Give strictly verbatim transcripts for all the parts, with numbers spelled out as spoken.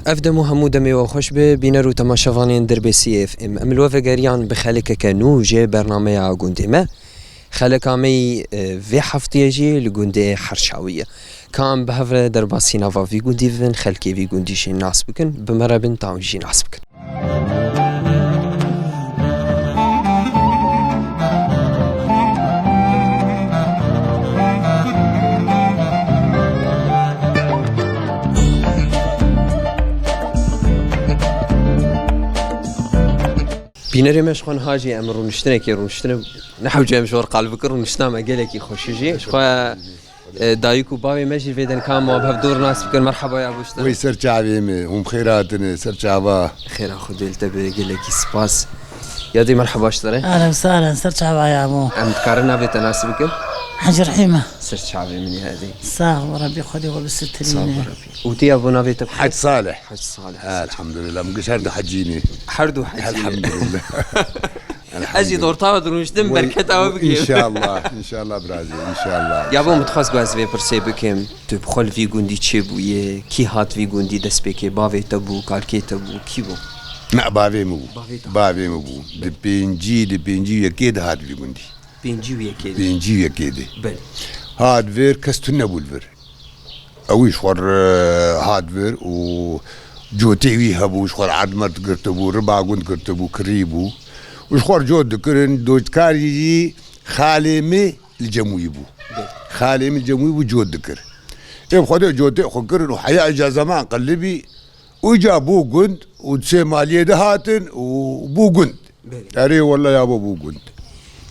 Ev dem û hemû demê we xweş be, bîner û temaşevanên Dirbêsî F M. Em li we vegeriyan bi xelekeke nû ji bernameya gundê me. Xeleka me yî, e, vê heftiyê jî li gundê Herşawî ye. Ka em bi hev re derbasî nava vî gundî bibin, xelkê vî gundî jî nas bikin, bi me re bin ta hûn jî nas bikin. Bînerê me, ji xwe niha jî em rûniştinekê rûniştine, ne hewce em ji we re qal bikin, rûniştina me gelekî xweş e jî. Ji xwe, e, dayik û bavê me jî vê de ne, ka em wan bi hev dûr nas bikin. Merheba ya bo ji te. Wey ser çavê me, hûn bi xêr hatine, ser çava. Xêra Xwedê li te be, gelekî spas. Ya dê merheba ji te re. Ahlen sahlen, ser çava ya bo. Em dikarin navê te nas bikin? Hecî Rehîm e. Ser çavê min ya dê. Sax bo Rebbî, Xwedê we bisitirîne. Sax bo Rebbî. Û tu ya bo navê te? Hec Salih. Hec Salih. Elhamdulillah. Min giş her du hecî ne. Her du hecî ne. Elhamdulillah. Ez jî dorta we dirûniştim, berketa we bigihim. Înşallah, înşallah birazî, înşallah. Ya bo min dixwest ku ez vê pirsê bikim, tu bi xwe li vî gundî çêbûyê, kî hat vî gundî destpêkê, bavê te bû, kalkê te bû, kî bû? Ne, bavê min bû. Bavê te. Bavê min bû. Di pêncî, di pêncî û yekê de hat vî gundî. Pêncî û yekê de. Pêncî û yekê de. Belê. Hat vir, kes tune bû li vir. Ew jî ji xwe re hat vir û cotê wî hebû, ji xwe re erd merd girtibû, riba gund girtibû, kirî bû. Û ji xwe re cot dikirin, cotkarî jî xalê min li cem wî bû. Belê. Xalê min li cem wî bû, cot dikir. Ê bi Xwedê cotê xwe kirin û heya îca zeman qelibî. Û îca bû gund û di sê maliyê de hatin û bû gund. Belê. Erê wele yabo bû gund.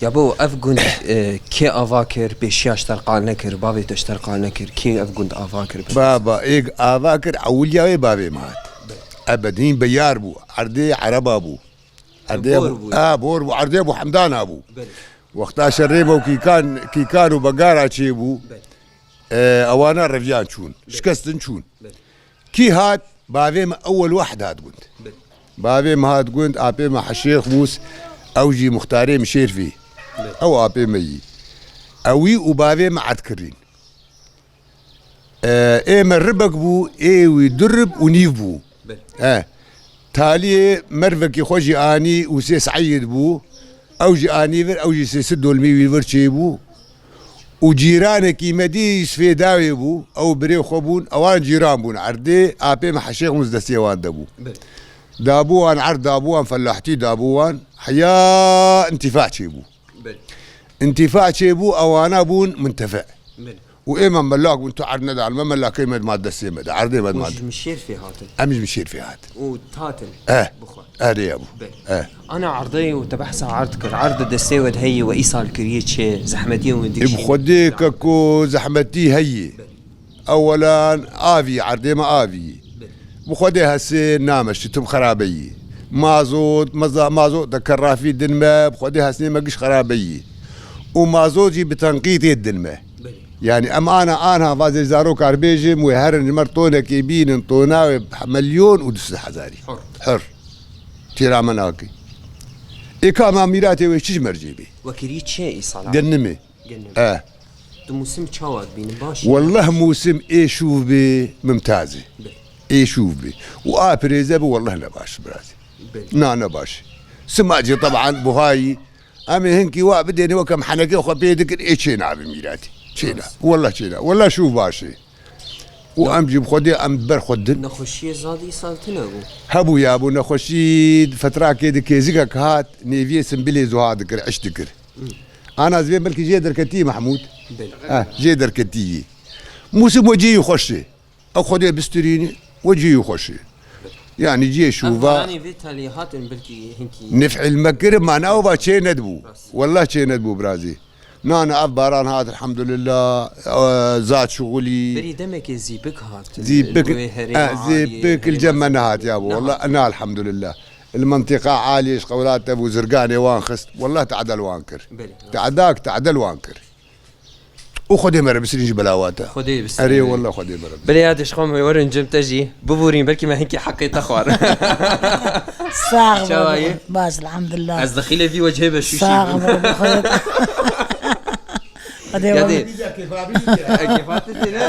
Yabo, ev gund, e, kê ava kir, pêşiya ji te re qal nekir, bavê te ji te re qal nekir, kê ev gund ava kir? Baba, êk ava kir, ewiliya wê bavê min hat. Belê. Ebed hîn beyar bû, erdê ereba bû. Erdê bor bû. Ha, bor bû, erdê bû, hemdana bû. Belê. Wexta şerê me û kîkan, kîkan û begara çêbû. Belê. E, ewana reviyan çûn, belê, şikestin çûn. Belê. Kî hat? Bavê me ewel wahid hat gund. Belê. Bavê me hat gund, apê me Heşêx Mûs, ew jî muxtarê Mişêrfê. Belê. Ew apê me yî. Ewî û bavê me erd kirîn. E, ê me ribek bû, ê wî du rib û nîv bû. Belê. E, taliyê mervekî xwe jî anî û sê Seîd bû. Ew jî anî vir, ew jî sê sed dolmî wî vir çêbû. Û cîranekî me dî Yusufê Dawê bû, ew birê xwe bûn, ewan cîran bûn. Erdê apê me Heşêx Mûs destê wan de bû. Belê. Dabû wan erd, dabû wan felahtî, dabû wan. Heya întîfa çêbû. Belê. Întîfa çêbû, ewana bûn mintefe. Belê. Û ê me melak bûn, tu erd nedan me, melakê me dima destê me de, erdê me dima. Hûn ji Mişêrfê hatin? Em ji Mişêrfê hatin. Û hatin? Eh. Bixwe. Erê ya bû. Belê. Eh. Ana erdê û te behsa erd kir. Erd destê we de heye, we îsal kiriye çi? Zehmetiyê we dikişîne? Ê bi Xwedê keko zehmetî heye. Belê. Ewelan avî, erdê me avî. Belê. Bi Xwedê hesê nameşî, tim xerabeyî. Mazot, meza-, mazot de kerrafî din me, bi Xwedê hesnê me giş xerabeyî. Û mazot jî bi tenqîtê din me. Belê. Yani em ana, ana vazê zarokar bêjim, wê herin ji me tonekê bînin, tona wê milyon û du sed hezarî. Hur. Hur. Têra me nake. Ê ka ma mîratê wê çi ji mercê bê? Wekirî çi îsala? Genimê. Genimê. E. Tu mûsim çawa dibînin? Baş e? Wellah mûsim ê şûv bê mimtaz e. Belê. Ê şûv bê. Û a pirêze bi wellah ne baş birazî. Belê. Na ne baş. Simacê teban buhayî. Em ê hinkî wa bidêne wek em henekê xwe pê dikin, ê çê nabe mîratî. Çê na. Rast. Wellah çê na. Wellah şûv baş e. Û em jî bi Xwedê em ber xwe din. Nexweşiyê zad îsal tune bû? Hebû ya bû nexweşî, fetrakê di kêzikek hat, nêviyê simbilê zuha dikir, iş dikir. Hı. Ana zivê belkî jê derketî Mehmûd. Belê. Eh, jê derketî yî. Mûsim we cî xweş e. Ew Xwedê bistirînî, we cî xweş e. Yani ciyê şûva. Ev baranê vê talî hatin belkî hinkî. Nif'il me kir, ma ne ew va çê nedibû. Rast. Wellah çê nedibû birazî. Na, na, ev baran hat, elhamdulillah, e, zat şuxulî. Berî demekê zîpik hat, Zîpik, li wê herêma e, aliyê, zîpik li cem me nehat ya bû. Nehat. Wallah, na, elhamdulillah. Li mentiqa aliyê ji qewla te bû, zirganê wan xist. Wallah, te'del wan kir. Belê. Te'dak, te'del wan kir. Û Xwedê me re bisirîn ji belawa te. Xwedê bisirîn. Erê, wallah, Xwedê me re bisirîn. Belê ya dişxwe me werin cem te jî. Biborîn, belkî me hinkî heqê te xwar. Sax bû. Çawa yî? Baş, elhamdulillah. Ez dixîle vî wecihê be şûşî. Sax bû, bi xwe. Hadi ya dê. Kêfa te tê ne?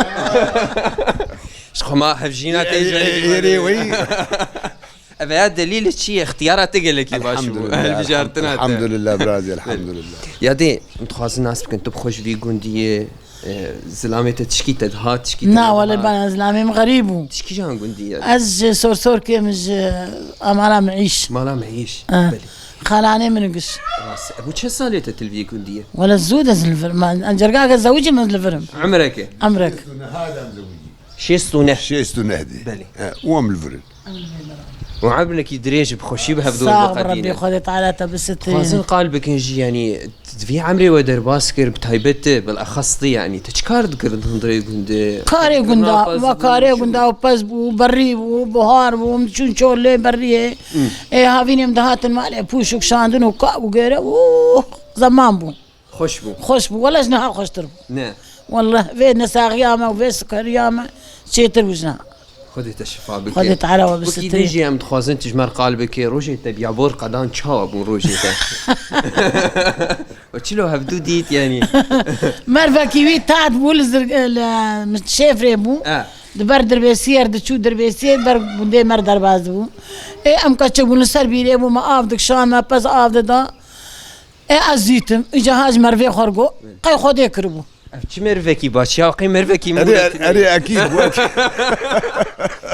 Ji xwe ma hevjîna te Ê, ê, ê, ê, wî. Ev ya delîl çi ye? Extiyara te gelekî baş bû. Elhamdulillah, Hilbijartina te. Elhamdulillah, birazî, elhamdulillah. Ya dê, em dixwazin nas bikin, tu bi xwe ji vî gundî yê, e, zilamê te tişkî te dihat, tişkî te Na, nedihat? Wele bana zilamê min xerîb bû. Tişkî jan gundî ye? Ez ji Sorsorkê, min ji, a, Mala Meîş. Mala Meîş. Eh. Belê. Xalanê min giş. Rast. Ebu çend salê te tu li vî gundî ye? Wele zû de ez li vir im. Em cergake zewicî min li vir im. Emreke? Emrek. Şêst û neh. Şêst û neh dê. Belê. He, û em li vir in. Û emrekî dirêj bi xweşî bi hevdû Sağ ol, Rebbi, Xwedê Teala te bisitirîne. Dixwazin qal bikin jî, yanî, di vî emrê we derbas kir, bi taybet te, bilexas tu, yanî, tu çi kar dikirin hundirê gundê? Karê gunda, ma karê gunda û pez bû, berî bû, buhar bû, em diçûn çolê beriyê. Hmm. Ê, havînê em dihatin malê, pûş û kişandin û ka û gêre, û zeman bû. Xweş bû. Xweş bû. Wele ji niha xweştir bû. Ne. Wele vê nesaxiya me û vê sikeriya me çêtir bû ji niha. Xwedê te şifa bike. Xwedê Teala we bisitirî. Wekî din jî em dixwazin tu ji me re qal bike. Rojê te biyabor qedan çawa bûn rojê te? We çilo hevdû dît yanî? Mervekî wî tat bû li zir-, li şêfrê bû. E. Di ber dirbêsiyê re diçû, dirbêsiyê ber gundê me re derbas dibû. Ê, em keçik bûn, li ser bîrê bû, me av dikişand, me pez av dida. E, ez dîtim, îca ha ji merivê xwe re got, qey Xwedê kiribû. Ev çi merivekî baş ya, qey merivekî Erê, mûretine. Erê, ekîd bû, ekîd.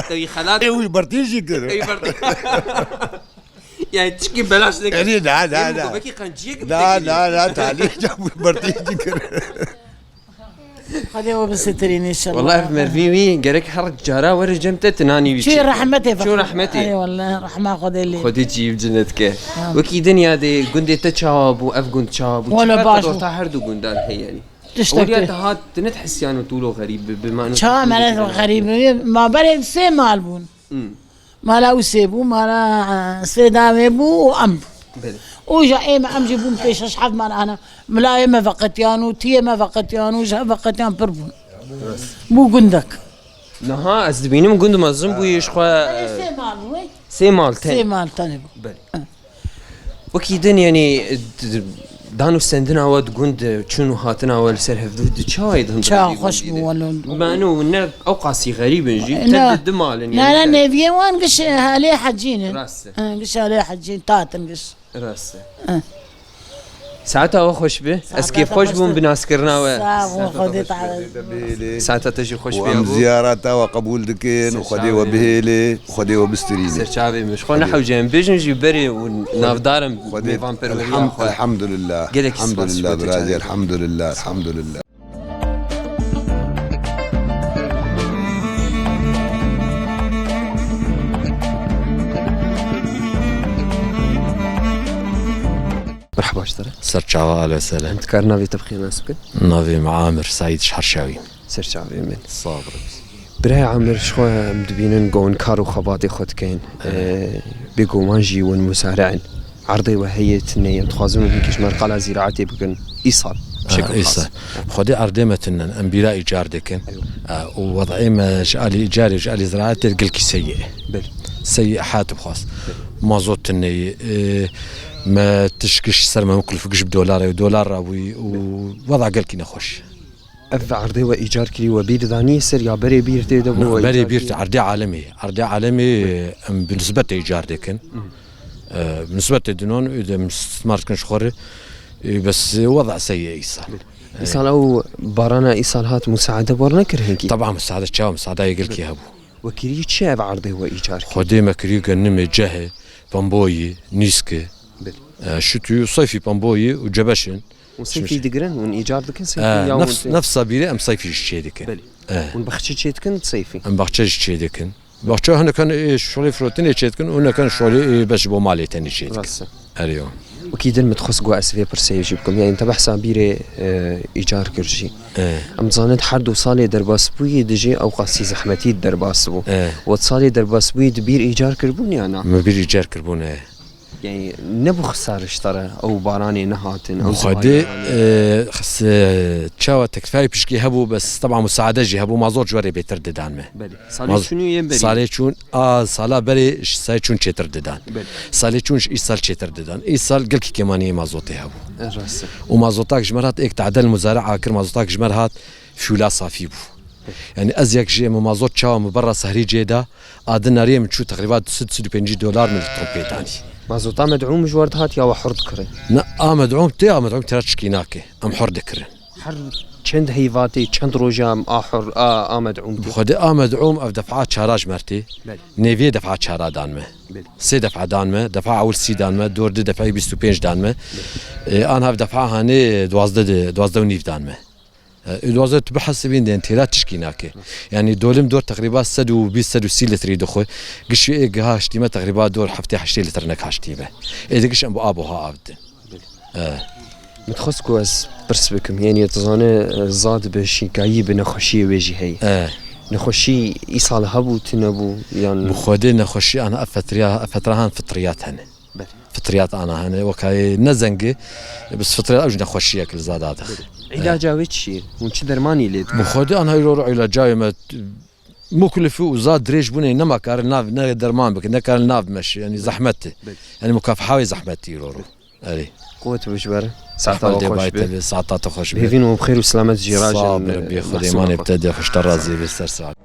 Te wî xelat. Ê, wî bertî jî kir. Ê, wî bertî. Yani tişkî belaş nekir. Erê, na, na, Ê, na. Belkî qenciyek Na, bitekî. Na, na, talî ca wî bertî jî kir. Xwedê we bisitirîn înşallah. Wallahî ev merivî wî gerek her cara were cem te tinanî wî Çû çêke. Rehmetê Çû feqîr. Rehmetê. Ey wallahî rehma Xwedê lê. Xwedê cîv cinet ke. Amin. Wekî dinya de gundê te çawa bû, ev gund çawa bû? Wala Çi baş ferq bû. Orta her du gundan heye yanî? Tiştek Weriya te. Te hat, tu ne hisiyan û tûlo xerîb bi, bi mane Çawa tu mene gundê xerîb? Ma berê sê mal bûn. Hmm. Mala Ûsê bû, mala, e, Sêdawê bû û em bû. Belê. Û ja ê me em jî bûn pê şeş heft mala ana. Milayê me veqetiyan û tiyê me veqetiyan û ji hev veqetiyan pir bûn. Rast. Bû gundek. Niha ez dibînim gund mezin bûyî ji xwe, Belê e, sê mal bû, wê? Sê mal tenê. Sê mal tenê bû. Belê. E. Wekî din, yanî, d-, d-, dan û stendina we di gund, çûn û hatina we li ser hevdû di çawa ye di hundirê Çawa vî xweş gundî bû, de? Welo. Mano ne ew qasî xerîb in jî, Ne. Te di, di mal in, Ne, yanî ne, te neviyê wan giş Alê Hecî ne. Rast e. Ha, giş Alê Hecî, tatin giş. Rast e. Ha. Saeta we xweş be. Ez Saeta kêfxweş te bûm xweş be. Bi naskirina we. Sağ ol, Xwedê Teala. Saeta te jî xweş be. Em ziyareta we qebûl dikin û Xwedê we bihêle. Xwedê we bistirîne. Ser çavê min. Ji xwe ne hewce em bêjin jî berê û navdar im Xwedê mêvanperweriya elham-, xwe. Elhamdulillah. Gelek spas Elhamdulillah, xwe te birazî, çavê. Elhamdulillah, elhamdulillah. Merhaba ji te re. Ser çava, ale sele. Em dikar navê te bi xêr nas bikin? Navê min Amir Seîd ji Herşawî. Ser çavê min. Sağ ol. Birayê Amir, ji xwe em dibînin ku hûn kar û xebatê xwe dikin. Evet. Ee, bêguman jî hûn muzare in. Erdê we heye tune ye. Em dixwazin hûn hinkî ji me re qala zîraetê bikin. Îsal. Bi şekil xas. Îsal. Xwedê erdê me tune ne. Em bîra îcar dikin. Eywa. Ee, û wed'ê me ji alî îcarê, ji alî ziraetê gelkî seyî ye. Belê. Seyî hat bixwaz. Belê. Mazot tune ye. Ee, me tişt giş ser me mikulif giş bi dolar e. Dolar rabûyî û Belê. Wed'a gelkî nexweş. Ev erdê we îcar kirî we bîr danî ser ya berê bîr tê de bû Na, we berê îcar bîr kirî? Erdê alemê. Erdê alemê, em bi nisbetê îcar dikin. Hı. E, bi nisbetê dinon, û de em istismar dikin ji xwe re. E, bes, e, weda seyî îsal. Îsal ew barana îsal hat musaade bor nekir hinkî? Taban musaade çawa, musaade yê gelkî hebû. We kirî çi ev erdê we îcar kirî? Xwedê me kirî genimê, cehê, pemboyî, nîskê. Belê. E, şitû, seyfî pemboyî û cebeşin. Hûn seyfî digirin, hûn îcar dikin seyfî He, ya nefs, hûn tê? Nefsa bîrê em seyfî jî çê dikin. Belê. He. Hûn baxçe çê dikin seyfî? Em baxçe jî çê dikin. Baxçe hinekan, ê, şolê firotînê çê dikin û hinekan şolê, ê, beş ji bo malê tenê çê dikin. Rast e. Erê yo. Wekî din min dixwest ku ez vê pirsê jî bikim. Yani te behsa bîrê, e, îcar kir jî. He. Em dizanin her du salê derbasbûyî dijî ew qasî zehmetî derbas bû. He. We salê derbasbûyî di bîr îcar kirbûn ya na? Min bîr îcar kirbûn, he. Yani, ne bû xisar ji te re, ew baranê nehatin, ew Xwedê, zimayê nehatin? E, xis-, e, çawa teklifayê pişkî hebû, bes teba musaade jî hebû, mazot ji we re bêtir didan me. Belê. Salê Maz-, çûnê yên berî. Salê çûn, a, sala berê ji salê çûn çêtir didan. Belê. Salê çûn ji îsal çêtir didan. Îsal gelkî kêmaniyê mazotê hebû. E, rast e. Û mazotak ji me re hat, êk tadel muzare akir, mazotak ji me re hat, fûla safî bû. Yani ez yek jê min mazot çawa min berra sehrî cê da, a dinariyê min çû teqrîba du sed, du sed û pêncî dolar min li Trumpê danî. Mazota med'ûm ji we re dihat ya we hur dikirin? Ne, a med'ûm tê, a med'ûm tira tişkî nake. Em hur dikirin. Her çend heyva tê, çend roja em a hur, a, a med'ûm tê? Bi Xwedê a med'ûm ev defa çara ji me re tê. Belê. Nêviyê defa çara dan me. Belê. Sê defa dan me, defa ewil sî dan me, dor di defayê bîst û pênc dan me. Belê. E, an hev defa hanê duwazdeh de, duwazdeh û nîv dan me. E, ê duwazdeh tu bihesibîn dên têra tişkî nake. Yani dolim dor teqrîba sed û bîst, sed û sî litrî dixwe. Gişî ê giha hiştîme teqrîba dor heftê heştê litr nek hiştîme. Ê de giş em bi ab û ha av didin. E. Min dixwest ku ez pirs bikim, yani tu zane, e, zad bi şînkayî bi nexweşiyê wê jî heye. E. Nexweşî îsal hebû, tune bû, yan? Bi Xwedê nexweşî ana ev fetriya, ev fetra han fitriyat hene. Belê. Fitriyat ana hene, wekayê ne zengî, bes fitriyat ew jî nexweşiyek li zada dix. Belê. Îlaca wê çi ye? Hûn çi dermanî lê dikin? Bi Xwedê ana îro ro îlaca ye me, mukulifî û zad dirêj bûne, nema karin nav, ne derman bikin, ne karin nav meşe, yani zehmet e. Belê. Yani mukafeha wê zehmetî îro ro. Erê. Qewet be ji we re. Saeta we xweş be. Saeta te xweş be. Hêvîn û bi xêr û selamet jî rajin. Sağ ol, Rebbi Xwedê imanê te de xweşta razî be, ser saet.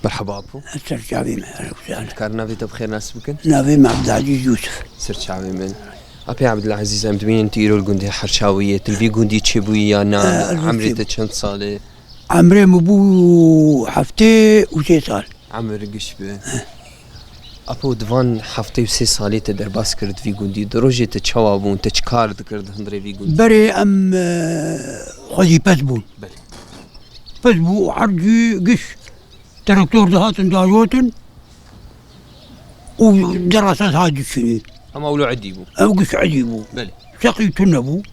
Merhaba Apo. Ser çavê me, ehle we sehlen. Dikarin navê te bi xêr nas bikin? Navê me Abdulaziz Yusuf. Ser çavê min. Apê Abdulazîz, em dibînin tu îro li gundê Herçawiyê, tu li vî gundî çêbûyî ya na? Ee, ez Emrê te çend sal e? Emrê min bû heftê û sê sal. Emir giş be. Apo, di van heftê û sê salê te derbas kir di vî gundî, di rojê te çawa bûn, te çi kar dikir di hundirê vî gundî? Berê em, e, xwezî pez bûn. Belê. Pez bû û her cî giş Traktor dihatin dajotin û derasa dihat dişînî. Hema wilo edî bû. Ew giş edî bû. Belê. Seqî tune bû.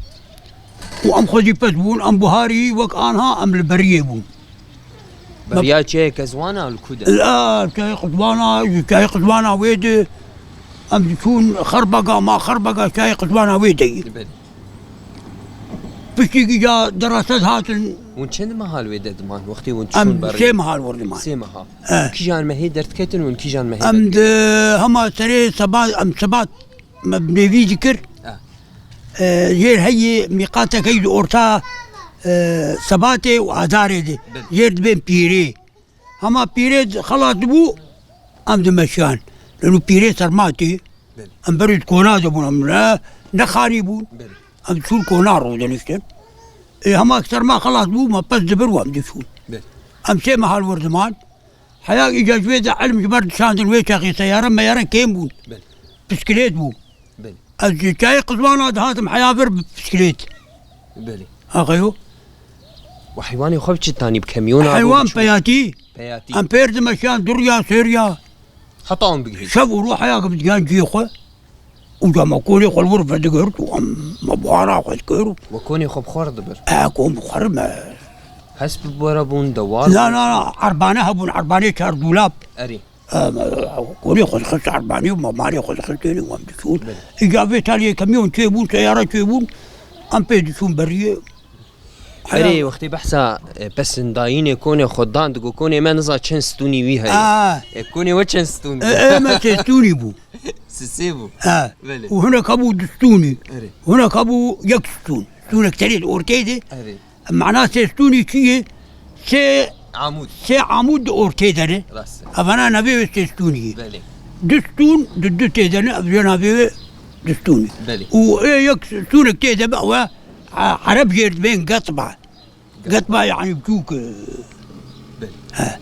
Û em xwezî pez bûn, em buharî wek anha em li beriyê bûn. Beriya çiyayê Kezwana li ku de? La, çiyayê Qizwana, ji çiyayê Qizwana wê de em diçûn Xerbega, ma Xerbega çiyayê Qizwana wê de ye. Belê. Piştî gîja derasa dihatin. Hûn çend mehal wê de diman, wextê hûn diçûn berê? Em sê mehal wir diman. Sê mehal. Eh. Kîjan mehê derdiketin hûn, kîjan mehê? Em di hema serê seba-, em sebat me bi nêvî dikir. Eh. Eh, jêr heyî mîqatek heyî di orta, eh, sebatê û adarê de. Belê. Jêr dibên pîrê. Hema pîrê xelas dibû, em dimeşiyan. Leno pîrê serma tê. Belê. Em berê di kona de bûn, em ne, ne xanî bûn. Belê. Em diçûn kona ro diniştin. Ê, hema serma xelas bû, me pez dibir û em diçûn. Belê. Em sê mehal wir diman. Heya îca ji wê de elm ji ber dişandin wê çaxê seyare meyare kêm bûn. Belê. Piskilêt bû. Belê. Ez ji çayê Qizwana dihatim heya vir bi piskilêt. Belê. Axeyo. We heywanê xwe bi çi tanî, bi kemyona? Heywan bi çi? Peyatî. Peyatî. Em pêr dimeşiyan, duriya, sêriya. Heta em bigihîn. Şev û roj heya ke bidigihan cihê xwe. Û ca me konê xwe li wir vedigirt û em me buhara xwe dikir. We konê xwe bi xwe re dibir? E, kon bi xwe re me. Hesp bi we re bûn, dewar bûn? Na, na, na, erbane hebûn, erbanê çar dûlab. Erê. Em, konê xwe dixist erbanî û me malê xwe dixist tênê û em diçûn. Belê. Îca vê taliyê kemyon çêbûn, seyara çêbûn, em pê diçûn beriyê. Erê, heya wextê behsa, e, pesindayînê konê xwe dan, digo konê me niza çend stûnî wî heye. A. E, konê we çend stûn bû? E, e, me sê stûnî bû. Sisê bû? Ha. Belê. Û hinek hebû du stûnî. Erê. Hinek hebû yek stûn. Stûnek terê di ortê de. Erê. Mana sê stûnî çi ye? Sê amûd. Sê amûd di ortê de ne. Rast e. Evana navê wê sê stûnî ye. Belê. Du stûn di du tê de ne, ev jê navê wê du stûnî. Belê. Û ê yek stûnek tê de be, ew e, a, ereb jêr dibên getba. Getba yani biçûk, e. Belê. He.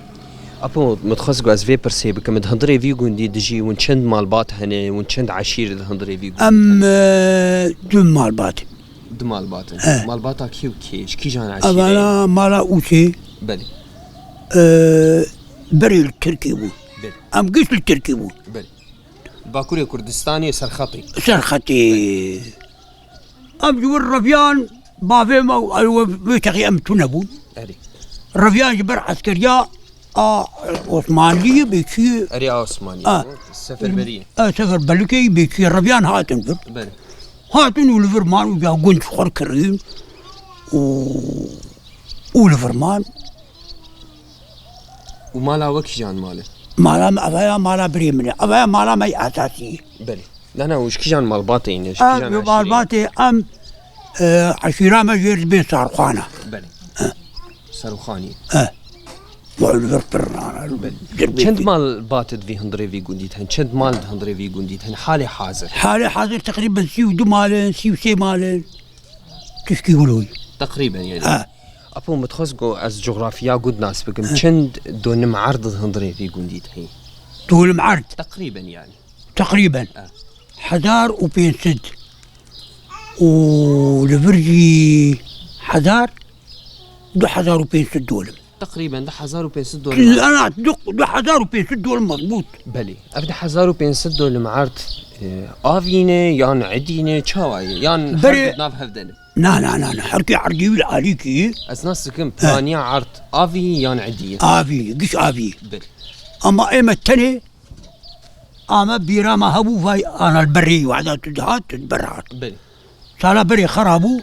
Apo, min dixwest ku ez vê pirsê bikim, di hundirê vî gundî dijî, hûn çend malbat hene, hûn çend eşîr di hundirê vî gundî hene? Em, e, du malbat in. Du malbat in. He. Malbata kê û kê? Ji kîjan eşîrê? Evana mala Ûsê. Belê. E, berê li Tirkî bû. Belê. Em giş li Tirkî bûn. Belê. Bakurê Kurdistanê serxetê. Serxetê. Em ji wir reviyan bavê me û ew wê çaxê em tune bûn. Erê. Reviyan ji ber eskeriya a Osmanliyê bê çi? Erê, a Osmanliyê. A. Seferberiyê. A, seferberlikê bê çi? Reviyan hatin vir. Belê. Hatin û li vir man û ya gund xwe kirîn û, û li vir man. Û mala we kîjan mal e? Mala me, ev ya mala birê min e. Ev ya mala me esasî ye. Belê. Na, na, û ji kîjan malbatê yîne? Ji kîjan eşîrê? Em malbatê, em, e, eşîra me jê re dibê Sarxan e. Belê. Serxanî. E. Belê. Çend malbat di vî hundirê vî gundî de hene? Çend mal di hundirê vî gundî de hene? Halê hazir. Halê hazir teqrîben sî û du mal in, sî û sê mal in. Tişkî wilo ye. Teqrîben yani. Ha. Apo, min dixwest ku ez coxrafiya gund nas bikim. Ha. Çend donim erd di hundirê vî gundî de heye? Donim erd. Teqrîben yani. Teqrîben. Ha. Hezar û pênc sed. Û li vir jî hezar, du hezar û pênc sed dolim. Teqrîben du hezar û pênc sed dolim. Ana, du, du hezar û pênc sed dolim mezbût. Belê. Ev du hezar û pênc sed dolim erd, e, avî ne, yan edî ne, çawa ye? Yan her du nav hev de ne? Na, na, na, na. Her kê erdî wî li alîkî. Ez nas dikim, e, piraniya erd avî yan edî ye? Avî, giş avî. Belê. Ama ê me tenê, ama bîra me hebû, vay, ana li berê wada tu dihat, tu diber hat. Belê. Sala berê xera bû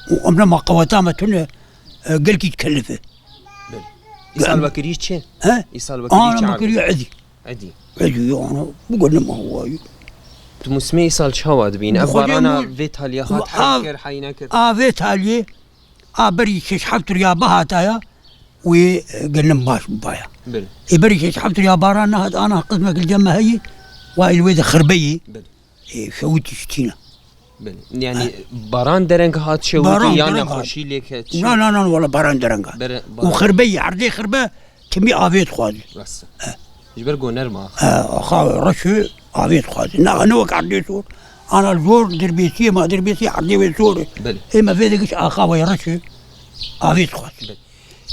û em nema qeweta me tune, e, gelkî dikelife. Belê. Îsal we kirî çi? He? Îsal we kirî çi? Ana me kirî edî. Edî. Edî, ana, bu gönlüm awayı. Tu musmê îsal çawa dibîn? Ev barana vê taliyê hat, heyî kir, heyî nekir? A vê taliyê, a berî şeş heft riya bihataya, wê, e, gönlüm baş bibaya. Belê. Ê berî şeş heft riya baran nehat, ana qismek li cem me heyî, wa li wê de xirbeyî. Belê. Ê, şewitî şitîne. Belê. Yani baran dereng hat şewitî, baran yan dereng hat. Nexweşî lê ket? Na, na, na, wala baran dereng hat. Bere-, û baran. Xirbeyî, erdê xirbe, timî avê dixwazî. Rast e. He. Ji ber goner ma. He, axa reş e, avê dixwazî. Na, ne wek erdê sor. Ana zor dirbêsiyê ma, dirbêsiyê erdê wê zor e. Belê. Ê me vê de giş axa wê reş e, avê dixwazî. Belê.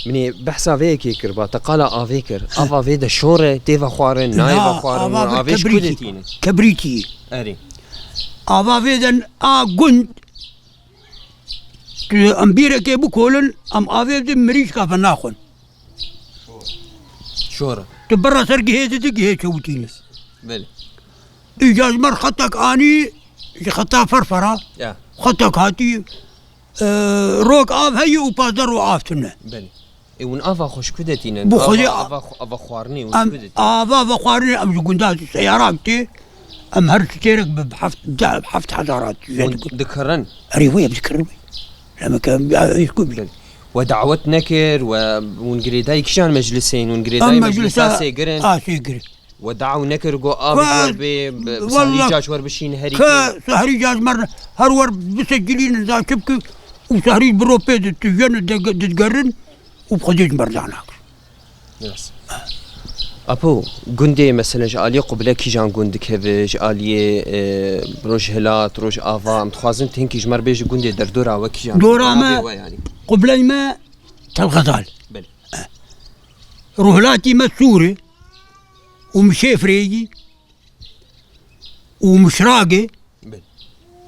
Min ê behsa vê yekê kir, ba te qala avê kir. He. Ava vê de şor e, tê vexwarin, nayê vexwarin, ava vê ji ku de tînin? Kebrîtî. Erê. Ava vê de a gund, tu em bîrekê bikolin, em avê de mirîşka ve naxwin. Şor e. Tu berra ser gihê de, de gihê çewitîne. Belê. Îca ji me xetek anî, ji xeta ferfera. Ya. Xetek hatî, e, rok av heye û pazdeh ro av tune. Belê. Ê, hûn ava xwe ji ku de tînin? Bi xwedê ava, ava xwe-, ava xwarinê hûn ji ku de tînin? Ava, ava xwarinê em ji gunda seyara tê. Em her sitêrek bi heft, heft hezar hat. Hûn dikirin? Erê, wê em dikirin wê. Leme ke, ya, ya, ku bi. Belê. We dawet nekir, we hûn girêdayî kîjan meclisê in? Hûn girêdayî meclisa Sêgir in? A, Sêgir. We daw nekir ku avê we bê, bi, bi sehrî caç wer bişîn herî ke. Sehrî caç mer her wer bisecilînin za çi bikî û sehrî bi ropê di tijên digerin û bi xwedê ji mer dana kir. Yes. Apo, gundê mesela ji aliyê Quble kîjan gund dikeve, ji aliyê, e, Rojhilat, Rojava, em dixwazin tu hinkî ji mer bêjî gundê derdora we kîjan? Dora me, navê we yani. Qubley me Telxezal. Belê. Rojhilatî me Sûr e. Û Mişêfreyî û Mişragê. Belê.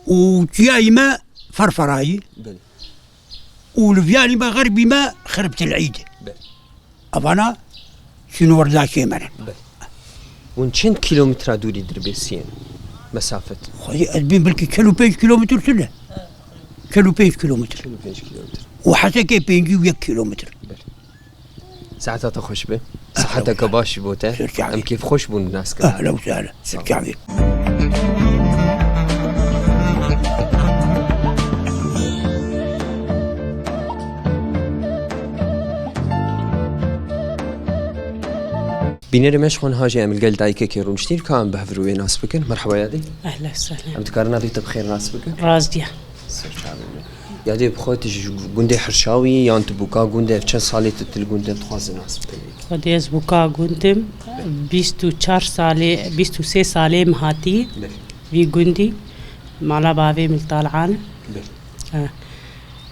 Û çiyayî me Ferferayî. Belê. Û li viyanî me xerbî me Xirb Til Îd. Belê. Evana sînordaşê me ne. Belê. Hûn çend kîlometre dûrî dirbêsiyên mesafet? Xwedî ez bîm belkî çel û pênc kîlometr tune. Çel û pênc kîlometr. Çel û pênc kîlometr. Û Hesekê pêncî û yek kîlometr. Belê. Saeta te xweş be. Siheta te baş bo te. Em kêfxweş bûn nas kirin. Ehlen we sehlen. Sağ ol. Sirçavî. Bînerê me ji xwe niha jî em li gel dayikekê rûniştîn, ka em bi hev re wê nas bikin. Merheba yadê. Ehlen we sehlen. Em dikarin navê te bi xêr nas bikin? Raziye. Ser çavê me. Yadê, bi xwe tu ji gundê Hirşawî yan tu bûka gundê, ev çend salê tu, tu li gund e, dixwazin nas bikin? Xwedê ez bûka gund im, bîst û çar salê, bîst û sê salê min hatî Belê. Vî gundî. Mala bavê min li Talhan. Belê. Ha.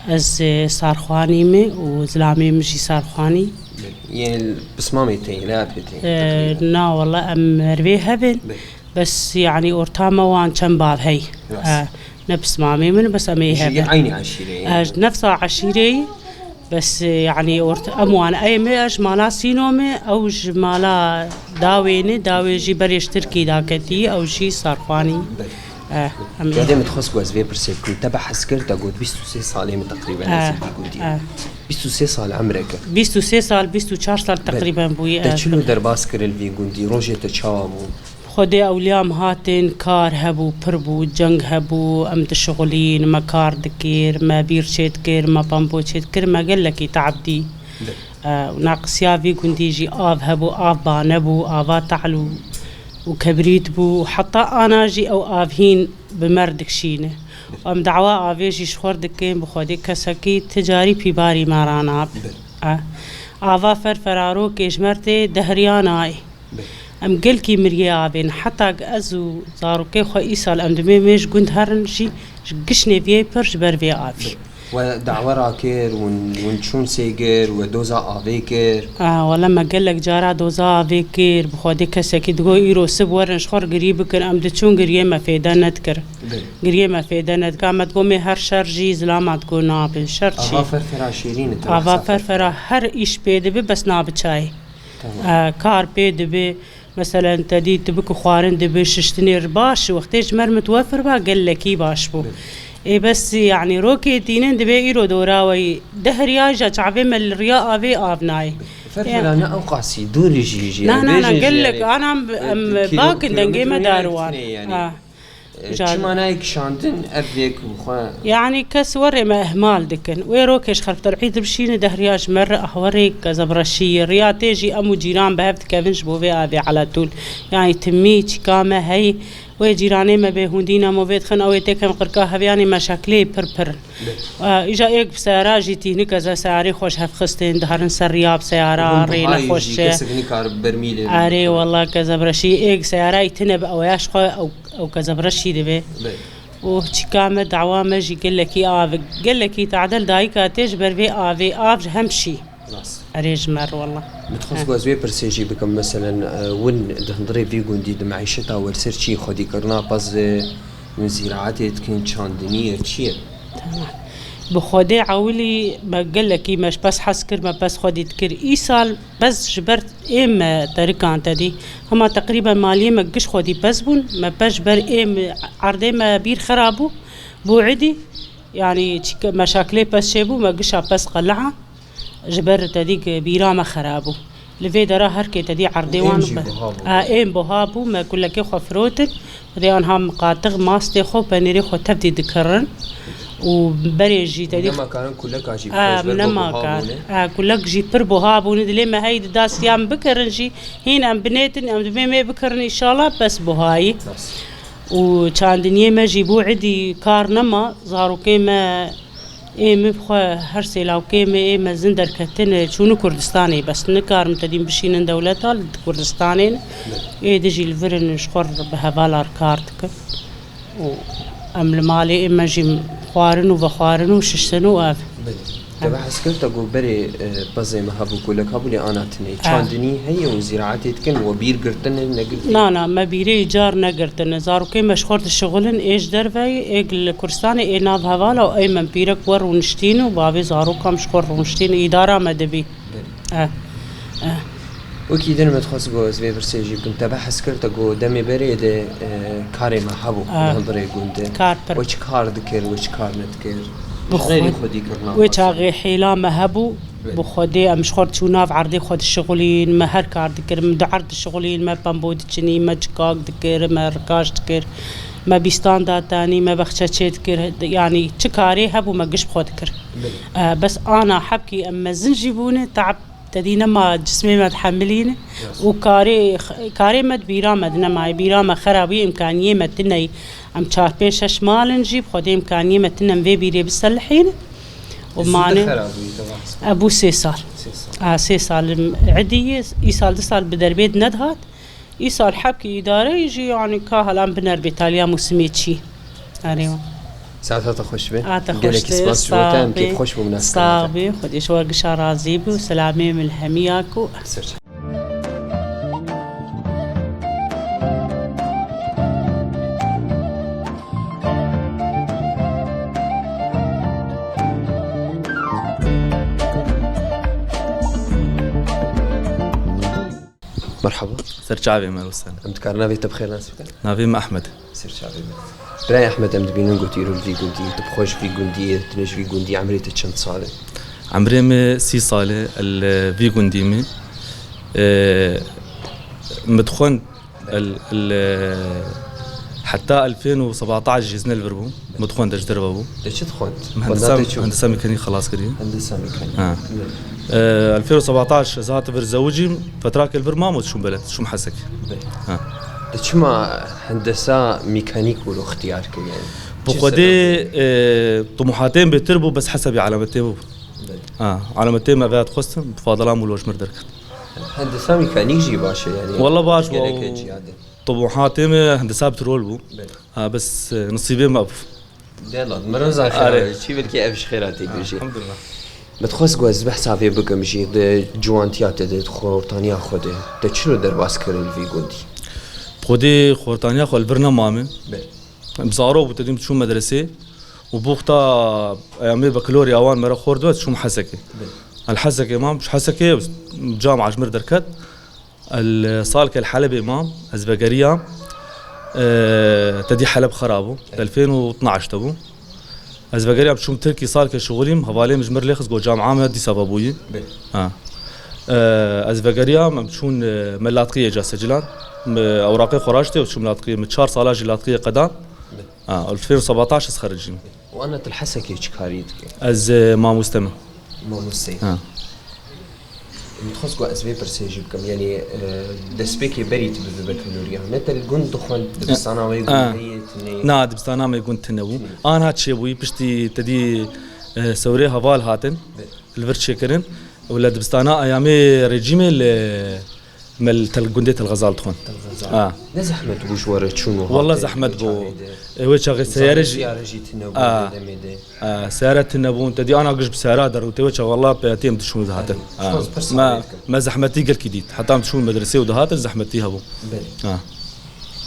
Ez, e, Sarxwanî me û zilamê min jî Sarxwanî. Belê. Yên pismamê tên, ne apê tên? E, teqrîben. Na wala em mervê hevin. Belê. Bes, yanî, orta me wan çend bav hey. Rast. E, ne pismamê min, bes em ê hevin. Ji eynî eşîreyê. E, ji nefsa eşîreyî, bes, e, yanî, orta, em wan ey me, ez ji mala Sîno me, ew ji mala dawê ne, dawê jî berê ji Tirkî daketî, ew jî Sarxwanî. Belê. E, em ê. Yadê, min dixwest ku ez vê pirsê bikim. Te behs kir, te got bîst û sê salê min teqrîben ez ê vî gundî. E. Bîst û sê sal emreke. Bîst û sê sal, bîst û çar sal Belê. Teqrîben bûye. Te çilo derbas kirin vî gundî? Rojê te çawa bû? Xwedê ewliya min hatin, kar hebû, pir bû, ceng hebû, em dişixulîn, me kar dikir, me bîr çêdikir, me pampo çêdikir, me gelekî teab dî. Belê. E, û naqisiya vî gundî jî av hebû, av banebû, ava tehl û, û kebrît bû, heta ana jî ew av hîn bi mer dikişîne. Em dawa avê jî ji xwe dikin, bi Xwedê kesekî ti carî pîbarî me ranabe. Belê. E, ava fer ferarokê ji mer tê dehriya nayê. Belê. Em gelkî miriyê avê ne. Heta ez û zarokê xwe îsal em dibê mêj gund herin jî, ji gişnê viyê pir ji ber vê avî. Belê. We dawa rakir, hûn, hûn çûn sêgir, we doza avê kir? A, wele me gelek cara doza avê kir. Bi Xwedê kesekî digot, îro sib werin ji xwe re girî bikin. Em diçûn giriyê me fêde nedikir. Belê. Giriyê me fêde nedikir. Me digot, mê her şer jî zilama digot, nabe. Şer çi? Ava ferfera şêrîn e, te Ava behsa ferfera. Ferfera her îş pê dibe, bes nabe çayê. Tamam. E, kar pê dibe. Meselen, te dî tu bikî xwarin dibe, şiştinê re baş, wextê ji mer mitwefir ba, gelekî baş bû. Belê. Ê bes, yanî rokê tînin dibe îro dora we yî. Deh riya ja çavê me li riya avê av nayê. Ferfera ne ew qasî, dûrî jî jî. Na, na, na, gelek, ana em, em bakin dengê me dar wan. Ha. E, çima nayê kişandin ev yek bi xwe? Yanî kes werê me ihmal dikin. Wê rokê ji xerpterî dibişîne deh riya ji me re, ah, werê kezebreşî ye. Riya tê jî em û cîran bi hev dikevin ji bo vê avê eletûl. Yanî timî çîka me heyî. Wê cîranê me bê hûn dîna movê dixin, ew ê têkin qirka hev, yanî meşeklê pir pir in. Belê. E, îja êk bi seyara jî tînik ez e seyarê xwe ji hev xistin, diherin ser riya bi seyara, rê nexweş e. Kesek nikar bermîlê. Erê, wela kezebreşî êk seyarayî tine bi ew ya ji xwe ew, ew kezebreşî dibe. Belê. Û çîka me, dawa me jî gelekî av, gelekî tadel dayika tê ji ber vê avê, av ji hem şî. Rast. Erê ji me re wela. Min dixwest ku ez wê pirsê jî bikim, meselen, e, win di hundirê vî gundî di meîşeta we li ser çi ye, xwedîkirina pez e, win zîraetê dikin, çandinî ye, çi ye? Tamam. Bi Xwedê ewilî me gelekî me ji pez hez kir, me pez xwedî dikir. Îsal pez ji ber êm me terikan te dî. Hema teqrîben maliyê me giş xwedî pez bûn. Me pez ji ber êm erdê me bîr xera bû. Bû êdî, yanî çi ke meşaklê pez çêbû, me gişa pez qeliha. Ji ber te dî bîra me xera bû. Li vê dera her kê te dî erdê wan. Êm jî buha bû. A, êm buha bû, me kulekê xwe firotin. Xwedê anha miqatix, mastê xwe, penêrê xwe tevdî dikirin. Û berê jî te dî. Nema karin kuleka jî. A, nema kar. A, kulek jî pir buha bûne. Dilê me hey dida siya em bikirin jî. Hîn em binêtin, em dibê mê bikirin înşallah, bes buhayî. Û çandiniyê me jî bû êdî kar nema, zarokê me Ê min bi xwe her sê lawkê me ê mezin derketine çûne Kurdistanê, bes nikarin tedîn bişînin dewleta li Kurdistanê ne. Ê di jî li vir in ji xwe re bi hevala re kar dikin. Û em li malê ê me jî xwarin û vexwarin û şiştin û ev. Belê. Te behs kir te got berê, e, pezê me hebû, kolek hebû lê ana tune. Çandinî heye û zîraetê dikin û bîr girtine, negirtine? Na, na, me bîrê îcar negirtine. Zarokê me ji xwe dişixulin, ê ji derve ye, ê li Kurdistanê, ê nav hevala û ê me pîrek we rûniştîn û bavê zarokan ji xwe rûniştîn û îdara me dibî. Belê. Eh, eh. Wekî din me dixwest got ez vê pirsê jî bikim. Te behs kir te got demê berê de, e, karê me hebû, eh, li hundirê gund de. Kar pir. We çi kar dikir, we çi kar nedikir? Bi xwe. Xeyrî xwedî kirina. Wê çaxê hêla me hebû. Belê. Bi Xwedê em ji xwe re çû nav erdê xwe dişixulîn, me her kar dikir, em di erd dişixulîn, me pembo diçinî, me çikak dikir, me rikaş dikir, me bîstan datanî, me bexçe çê dikir, yanî çi karê hebû me giş bi xwe dikir. Belê. E, bes ana hebkî em mezin jî bûne, teab tedî nema cismê me dihemilîne. Yes. Û karê, karê me di bîra me di nemaye, bîra me xera bûye, îmkaniyê me tune ye. Em çar pênc şeş mal in jî, bi Xwedê îmkaniyê me tune em vê bîrê biselihînin. Û mane. Zû de xera bûyî, te behs kir. E, bû sê sal. Sê sal. A, sê sal êdî ye, îsal du sal bi derbê de nedihat. Îsal hebkî îdareyê jî, yanî ka helan biner bê taliya mûsimê çî. Erê. Saeta te xweş be. A, te xweş be. Gelekî spas ji bo te, em kêfxweş bû minasebeta. Sax bî, Xwedê ji we gişa razî bû. Selamê min li hemiya ku. Ser çav. Merhaba. Ser çavê me, wisa. Em dikarin navê te bi xêr nas bikin? Navê me Ehmed. Ser çavê me. Birayê Ehmed, em dibînin got îro li vî gundî, tu bi xwe ji vî gundî yê, tu ne ji vî gundî, emrê te çend sal e? Emrê me sî sal e, li vî gundî me. E, min dixwend, el, el, heta elfên û sebataş jî hizne li vir bû. Min dixwend, ez ji derve bû. Te çi dixwend? Min Xwenda hendisa, te çi? Hendisa mîkanîk xelas kiriye. Hendisa mîkanîk. Ha. Evet. E, elfên û sebataş ez hatim vir zewicîm, fetrake li vir mam û çûm beled, çûm Hesekê. Be. Ha. Te çima hendesa mîkanîk wilo ixtiyar kir yani? Bi Çi Xwedê, sebeb bû? E, tumuhatê min bêtir bû, bes hesabî alametê bû. Be. Ha, alametê me veya dixwestim, bi fadila min wilo ji mir derket. Hendesa mîkanîk jî baş e yani. Walla baş bû. Gelek cihadê. Tumuhatê min hendesa petrol bû. Be. Ha, bes, e, nisîbê me bû. Dela, mirin zan Are. Xêra, çî belkî ev ji xêra tê Ha, bêjî. Elhamdulillah. Min dixwest ku ez behsa vê bikim jî, di ciwantiya te de, di xortaniya xwe de, te çilo derbas kir li vî gundî? Xwedê xortaniya xwe li vir nemame. Be. Em zaro bû, te dîm çûm medresê û bûxta eyamê bekloriya wan me re xort ve, çûm Hesekê. Be. El Hesekê mam, ji Hesekê cam ajmir derket. El salke li Helebê mam, ez vegeriyam. E, te dî Heleb xera bû. Elfên û tnaş de bû. Ez vegeriyam, çûm Tirkî salke şixulîm, hevalê min ji mir lê xist, got, camia me dîsa vebûyî. Be. Ha. E, ez vegeriyam, em çûn, e, me latqiyê ca Secilan. Me ewraqê xwe raştê û çûm latqiyê. Min çar sala jî latqiyê qedan. Be. Ha, elfên û sebataş ez xericîm. Û ana tu li Hesekê çi karî dikî? Ez, e, mamoste me. Mamoste. Ha. Min dixwest ku ez vê pirsê jî bikim. Yanî, e, destpêkê berî tu bi vê bekloriya. Ne te li gund dixwend, dibistana wê E, gund e. Heye, tu neyê? Na, dibistana me gund tune bû. Tune. Ana çêbûyî piştî te dî, e, sewrê heval hatin. Be. Li vir çêkirin. Û li dibistana eyamê rejîmê li me li tel-, gundê Telxezal dixwin. Telxezal. Ha. Ne zehmet bû ji we re çûn û Walla hatin zehmet vê bû. Çaxê de? E, wê çaxê seyare jî Seyare jî tune bû Ha. Demê de. E, seyare tune bûn. Te dî ana giş bi seyara derû. Te wê çaxê walla peyatî em diçûn dihatin. Erê. Ha. Spas, pir Me, saxlê dikim. Me zehmetî gelkî dît. Heta em çûn medresê û dihatin zehmetî hebû. Belê. Ha.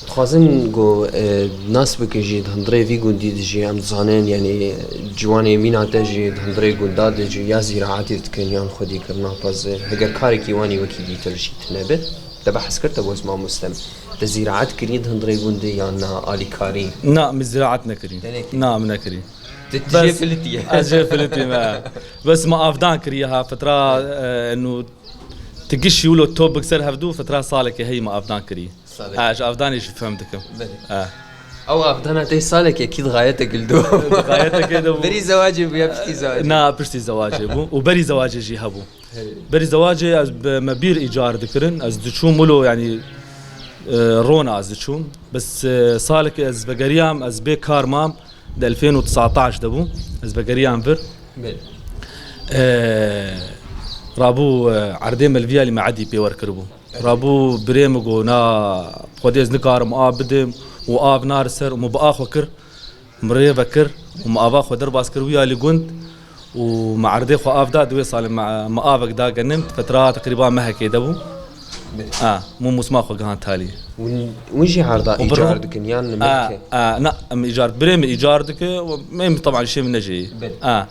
Dixwazin ku, e, nas bikin jî di hundirê vî gundî de jî em dizanin, yanî ciwanê mîna te jî di hundirê gunda de jî ya zîraetê dikin yan xwedîkirina pez. Heger karekî wanî wekî dîtir jî tune be, te behs kir te got mamoste me. Te zîraet kirî di hundirê gundê yan na alîkarî? Na, min zîraet nekirî. Te nekirî? Na, min nekirî. Tu, tu Bes, jê filitî ye. Ez jê filitî me. Bes me avdan kiriye ha, fitra, e, enu, tu gişî wilo top bi ser hevdû, fitra salekê heyî me avdan kiriye. Salekê. Ha, ji avdanê jî fehm dikim. Belê. Ha. Ew avdana te salekê kî di xayeteke li do. Di xayeteke de bû. Berî zewacê bû ya piştî zewacê? Na, piştî zewacê bû. Û berî zewacê jî hebû. Hey. Berî zewacê ez bi me bîr îcar dikirin. Ez diçûm wilo, yanî, e, rona ez diçûm. Bes, e, salekê ez vegeriyam, ez bê kar mam. Di elfên û tesataş de bû. Ez vegeriyam vir. Belê. E, rabû, e, erdê me li vî alî me edî pêwer kiribû. Rabû birê min got, na, Xwedê ez nikarim av bidim û av nari ser û min bi a xwe kir, min rê vekir û min ava xwe derbas kir wî alî gund û min erdê xwe av da, di wê salê min, min avek da genim, fetra teqrîba mehekê de bû. Be. A, min mûsma xwe gihan talî. Hûn, hûn jî erda Û bi îcar rû-, dikin yan li a, milkê? A, na, em îcar, birê min îcar dike, em teban şê min nejê. Be. A,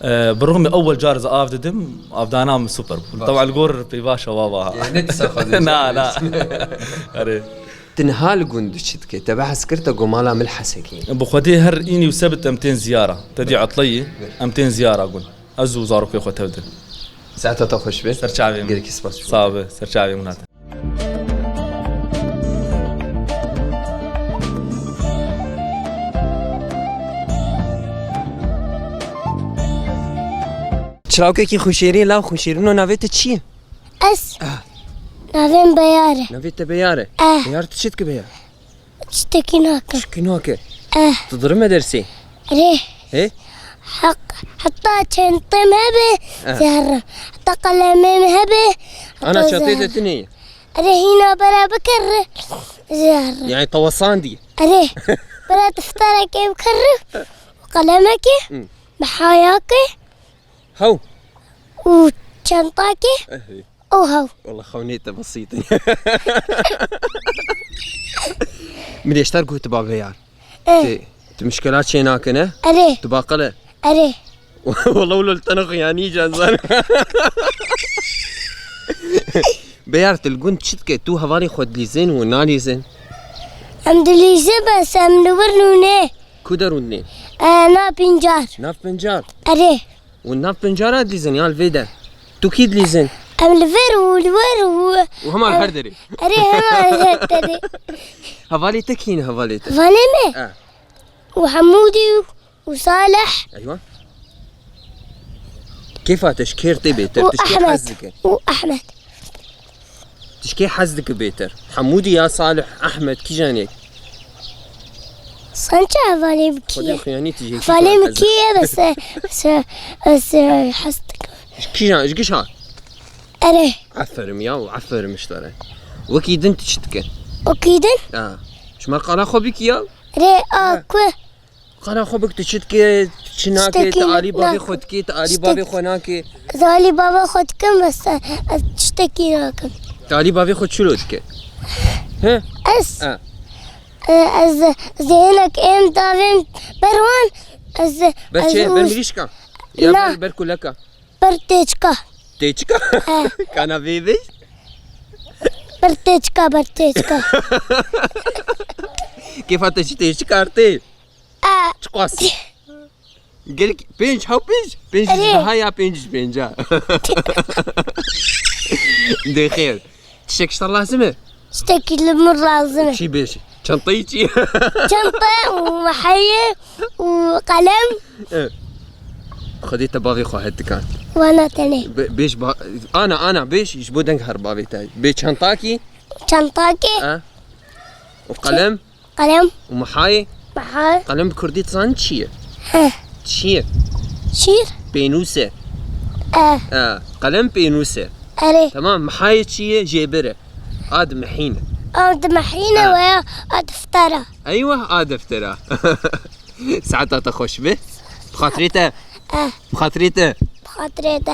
E, bi rixmê ewel car ez av didim, avdana min super bû. Baş. Teban li gor peyva şewaba ha. Yani ne dîsa xwe Na, na. Erê. Tu niha li gund çi dike? Te behs kir te got mala min li Hesekê. Bi Xwedê her înî û sebt em tên ziyara. Te dî etleyî, Ber. Em tên ziyara gund. Ez û zarokê xwe tevdin. Saeta te xweş be. Ser çavê min. Gelekî spas. Sağ be, ser çavê min hate. Çirawkekî xweşêrî, law xweşêrîno, navê te çi ye? Ez? Ah. Navê min Beyar e. Navê te Beyar e? Eh. Beyar, tu çi dike Beyar? Tiştekî nake. Tiştekî nake? Eh. Tu dirim medersê? Erê. He? Heq-, heta çentê min hebe, Eh. zehre. Heta qalemê min hebe, Ana heta çantê te zehre. Tune ye? Erê, hîna bera bikir, zehre. Yani tawasandî? Erê. Bera defterekê bikir, qalemekê, Hmm. mehayakê. Hew. Û çentakê. Eh. Û hew. Wala xewnê te besît in. Min êşter got tu ba Beyar. Eh. Tu, tu mişkela çê nake ne? Erê. Tu baqil e? Erê. Wala wilo li te ne xuyanî can zan. Beyar, tu li gund çi dike? Tu hevalê xwe dilîzên û nalîzên? Em dilîzin bes em li wir rûnê. Ku de rûnê? E, na pincar. Nav pincar? Erê. Û nav pincara dilîzin ya li vê de? Tu kî dilîzin? Em li vir û li wir û Û hema li her derê. Erê, hema li her derê. Hevalê te kî ne hevalê te? Hevalê me? E. Û Hemûdî û Salih. Eywa. Kêfa te ji kê tê bêtir? Û Tu ji kê Ehmed. hez dike? Û Ehmed. Tu ji kê hez dike bêtir? Hemûdî ya Salih, Ehmed, kîjan yek? Sen çi hevalê min kî Xwedê ye? Xuyanî tu jê kî Hevalê min hez kî ye, bes, e, bes, e, ez, e, hez dikim. Ji kîjan, ji giş ha? Erê. Aferin ya, û aferin ji te re. Wekî din tu çi dike? Wekî din? Ha. Ji me qala xwe bikî ya. Erê, a, Ha. ku? Qala xwe bik tu çi dike, tu çi nake, Tiştekî tu alî bavê nakim. xwe dike, tu alî Tiştek- bavê xwe nake. Ez alî bavê xwe dikim, bes, e, ez tiştekî nakim. Tu alî bavê xwe çilo dike? He? Ez, Ha. e, ez, ez hinek êm davêm ber wan, ez, Ber ez çi? Ber û- mirîşka? Ya Na. ber, ber kuleka? Ber têçika. Têçika? He. Kana vê bêj? Ber têçika, ber têçika. Kêfa te jî têçika artê? E. Çiqas? Gelek pênc, hew pênc? Pênc Erê. Daha ya pênc ji pênca. Dê xêr. Tiştek ji te lazim e? Tiştekî li min lazim e. Çi bêj? Çantayî çi? Çanta û meheye û qelem. E. Xwedê te bavê xwe het dikan. Wana tenê. Be-, bêj ba-, ana, ana, bêj ji bo deng her bavê te. Bê çantakî? Çantakî. E. Û qelem? Qelem. Û mihayê? Mihayê. Qelem bi kurdî dizanî çi ye? Heh. Çi ye? Şîr. Pênûs e. Eh. Eh, qelem pênûs e. Erê. Tamam, mihayê çi ye? Jêbir e. A dimihîne. A dimihîne Ha. Veya a deftera. Eywa, a deftera. Saeta te xweş be. Bi xatirê te. Eh. Bi xatirê te. Bi xatirê te.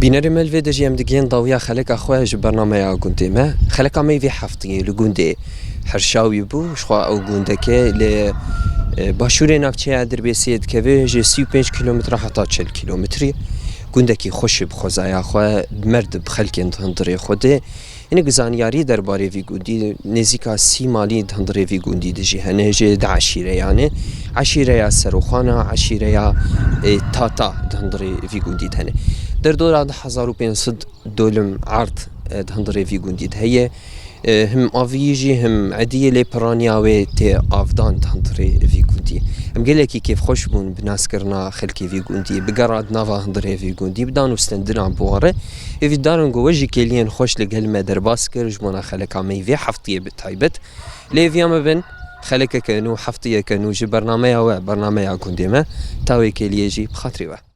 Bînerê me, li vê de jî em digihên dawiya xeleka xwe ji bernameya gundê me. Xeleka me yê vê heftiyê li gundê Hirşawî bû. Jixwe ew gundeke li, e, başûrê navçeya Dirbêsiyê dikeve, ji sî û pênc kîlometre heta çil kîlometrî. Gundekî xweş e bi xwezaya xwe, bi merd, bi xelkên di hundirê xwe de. Hinek zaniyarî derbarê vî gundî, nêzîka sî malî di hundirê vî gundî de jî hene, ji du eşîreyan e. Eşîreya Seroxana, eşîreya, e, Tata di hundirê vî gundî de hene. Derdora du hezar û pênc sed dolim erd, e, di hundirê vî gundî de heye. E, him aviyî jî, him ediyê lê piraniya wê tê avdan di hundirê vî gundî. Em gelekî kêfxweş bûn bi naskirina xelkê vî gundî, bi gera di nava hundirê vî gundî, bi dan û stendina bi we re. Hêvîdar in ku we jî kêliyên xweş li gel me derbas kir, ji bona xeleka me yî vê heftiyê bi taybet. Lê hêviya me bin, xelekeke nû, heftiyeke nû ji bernameya we, bernameya gundê me, ta wê kêliyê jî bi xatirê we.